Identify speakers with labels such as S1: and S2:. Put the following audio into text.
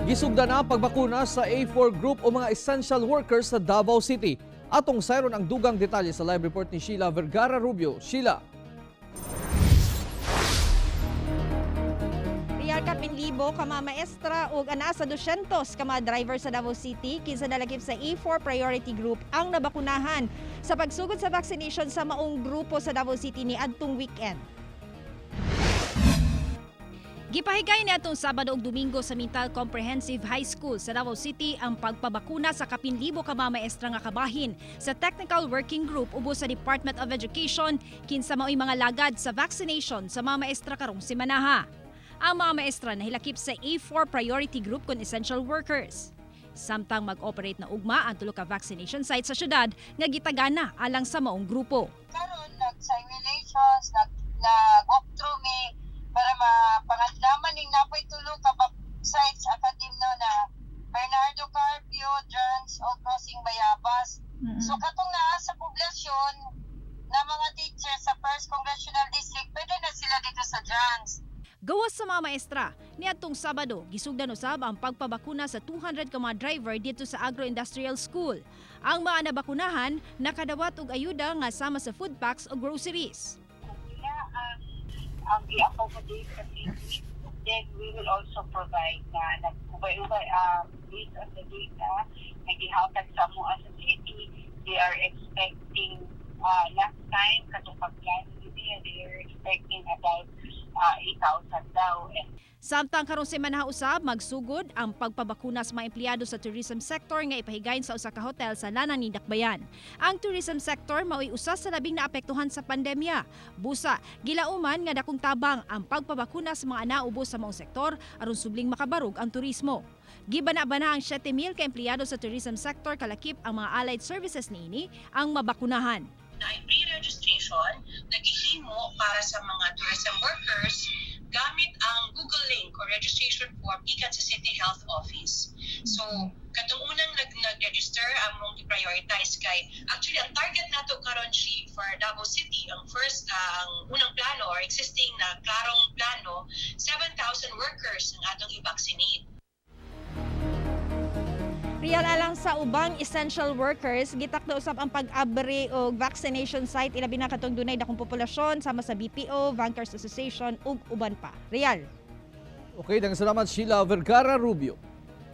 S1: Gisugdan na ang pagbakuna sa A4 group o mga essential workers sa Davao City. Atong sayron ang dugang detalye sa live report ni Sheila Vergara Rubio. Sheila.
S2: Real kapin libo ka mga maestra ug anaa sa 200 ka mga driver sa Davao City kinsa nalakip sa A4 Priority Group ang nabakunahan sa pagsugod sa vaccination sa maong grupo sa Davao City ni adtong weekend.
S3: Gipahigay ni atong Sabado ug Domingo sa Mintal Comprehensive High School sa Davao City ang pagpabakuna sa kapin libo ka mga maestra nga kabahin sa Technical Working Group ubos sa Department of Education, kinsa maoy mga lagad sa vaccination sa mga maestra karong semanaha. Ang mga maestra nahilakip sa A4 Priority Group kon essential workers. Samtang mag-operate na ugma ang tulo ka vaccination site sa syudad nga gitagana alang sa maong grupo.
S4: Karon nag-simulations, nag walk through mi para mapangandaman ning naa poy tulo ka sites academy, no, na Bernardo Carpio, Drans o Crossing Bayabas. So katong naa sa poblasyon na mga teachers sa First Congressional District, pwede na sila dito sa Drans.
S3: Gawas sa mga maestra, niadtong Sabado, gisugdan usab ang pagpabakuna sa 200 ka mga driver dito sa Agro-Industrial School. Ang mga nabakunahan nakadawat og ayuda nga sama sa food packs o groceries.
S5: Kung sila ang i-accommodate sa city, then we will also provide na nag-ubay-ubay based on the data na gihatag sa amo as a city. They are expecting, last time katong pagplano nila, they are expecting about 8,000 daw and
S3: Samtang karong semana usab magsugod ang pagpabakuna sa mga empleyado sa tourism sector nga ipahigayon sa usa ka hotel sa Lanang Dakbayan. Ang tourism sector mao'y usa sa labing naapektuhan sa pandemya. Busa, gilauman nga dakong tabang ang pagpabakuna sa mga naubo sa maong sektor aron subling makabarog ang turismo. Gibana-bana ang 7,000 ka empleyado sa tourism sector kalakip ang mga allied services niini ang mabakunahan.
S6: Na ang pre-registration naghihimo para sa mga tourism workers gamit ang Google link or registration form gikan sa City Health Office. So, katong unang nag-register among i-prioritize kay actually ang target nato karon si for Davao City, ang first ang unang plano or existing na klarong plano, 7,000 workers ang atong i-vaccinate.
S2: Real, alang sa ubang essential workers, gitakda usab ang pag-abri og vaccination site, ilabi na katong dunay dakong populasyon sama sa BPO, Bankers Association ug uban pa. Real.
S1: Okay, daghang salamat, Sheila Vergara Rubio.